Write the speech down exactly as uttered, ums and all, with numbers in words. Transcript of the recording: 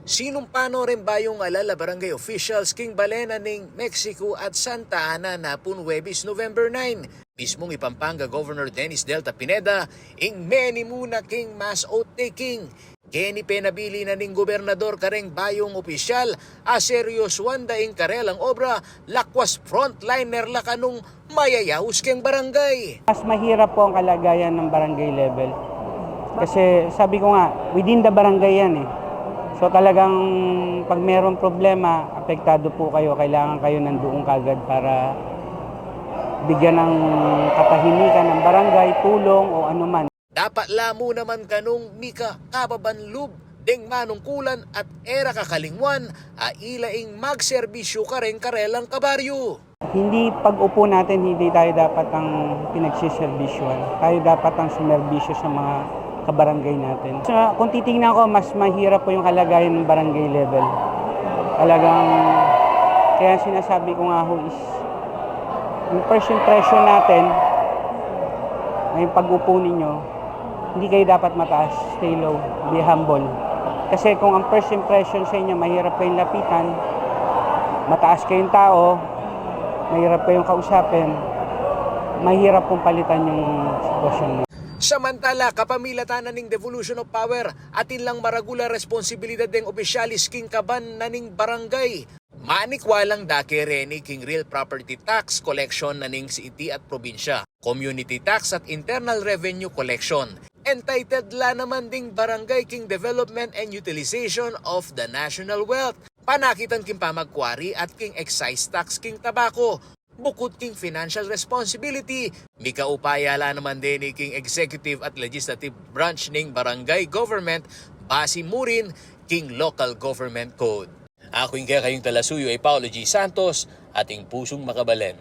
Sinumpa no ring bayung alal a barangay officials king balen na ning Mexico at Santa Ana napun Huwebes, November nine. Mismung i Pampanga Governor Dennis Delta Pineda ing menimuna king mass oath-taking. Geni penabilin na ning gobernador kareng bayung opisyal a seryosuan da ing karelang obra, lakwas frontliner la kanung mayayaus keng barangay. Mas mahirap po ang kalagayan ng barangay level. Kasi sabi ko nga, within the barangay yan eh. So talagang pag merong problema, apektado po kayo, kailangan kayo nandoon kagad para bigyan ng katahimikan ng barangay, tulong o anuman. Dapat la mu naman kanung mika kababan lub deng manungkulan at e ra kakalingwan a ila ing magserbisyu kareng karelang kabaryu. Hindi pag-upo natin, hindi tayo dapat ang pinagsiserbisyuhan. Tayo dapat ang sumerbisyo sa mga kabarangay natin. So, kung titingnan ko, mas mahirap po yung kalagayan ng barangay level. Talagang, kaya sinasabi ko nga ho is, yung first impression natin, ngayong pag-upo ninyo, hindi kayo dapat mataas, stay low, be humble. Kasi kung ang first impression sa inyo, mahirap kayong lapitan, mataas kayong tao, mahirap kayong kausapin, mahirap pong palitan yung sitwasyon mo. Samantala, kapamilatan na ning devolution of power, atin lang maragul a responsibilidad deng opisyalis king kaban na ning barangay. Manikwa lang dake reni king real property tax collection na ning siti at probinsya, community tax at internal revenue collection. Entitled la naman ding barangay king development and utilization of the national wealth. Panakitan king pamagkwari at king excise tax king tabako. Bukut king financial responsibility, mika upaya la naman deni king executive at legislative branch ning barangay government basi mu rin king local government code. Aku ing kekayung talasuyu i Paulo G Santos, atin pusung makabalen.